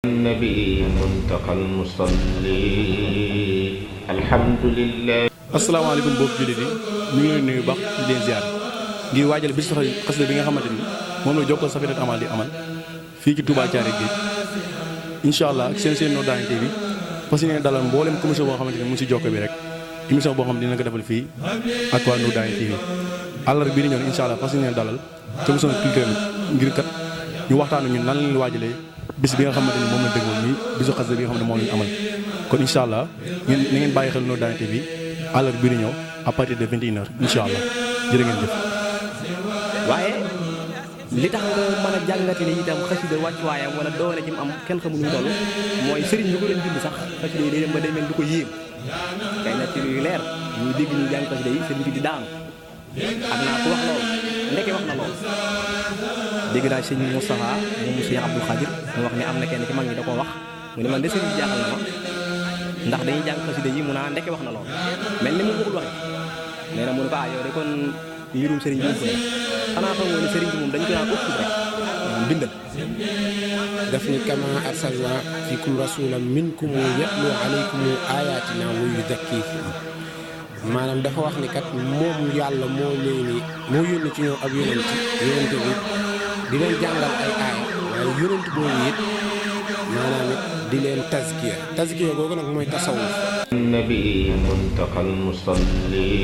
النبي المنتقى المصلي الحمد لله. asalaamaaleykum mbokki jullit yi ñu ngi leen nuyu baax di leen ziar ngir waajal bis xasida bi nga xamante ni moom la Jokkal Safinatoul Amal di amal fii ci Touba Thiaré Géej incha allah ak seen Nour Darayni TV fas yéene dalal mboolem commission boo xamante ni mu ngi si jokko bi rek émission boo xam ne dina ko defal fii ak waa Nour Darayni TV àllarba bii di ñëw incha allah fas yéene dalal commission culturelle ngir kat ñu waxtaan ñun nan lañu waajalee bis bi nga xamante ni moom la dëggoon nii bisu xasida bi nga xam ne moom lañu amal kon incha allah ngeen na ngeen bàyyi xel Nour Darayni TV àllarba bii di ñëw à partir de 21h incha allah jërë ngeen jëf. waaye li tax nga mën a jàngate ne itam xasida wàccuwaayam wala doole ji mu am kenn xamul ñu toll mooy sëriñ bi ko doon bind sax xasida yi day dem ba day mel du ko yéem kay na ci yu leer ñu dégg ñu jàng xasida yi sëriñ bi di daanu ak naa ko wax lool ndeke wax na lool dégg naa sëñ Moustapha moom sëñ Abdou Khadir mu wax ne am na kenn ci mag ñi da koo wax mu ne man de sëriñ bi jaaxal na ma ndax dañuy jàng xasida yi mu naa ndeke wax na lool mel ni mu bëggul waxe nee na mu ne ko yow de kon mbirum sëriñ bi mu xanaa xamoo ne sëriñ bi moom dañu ko naan ëpp rek bindal daf ni kama arsalna fikum rasulan minkum yatlu alaykum ayatina wa yuzakkikum maanaam dafa wax ni kat moom yàlla moo yónni ci ñoom ab yonent bi di leen jàngal ay aaya waaye yonent boobu it maanaam it di leen tazkiya googu nag mooy tasawuf. النبي المنتقى المصلي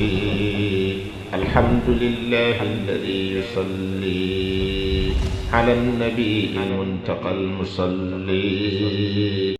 الحمد لله الذي يصلي على النبي المنتقى المصلي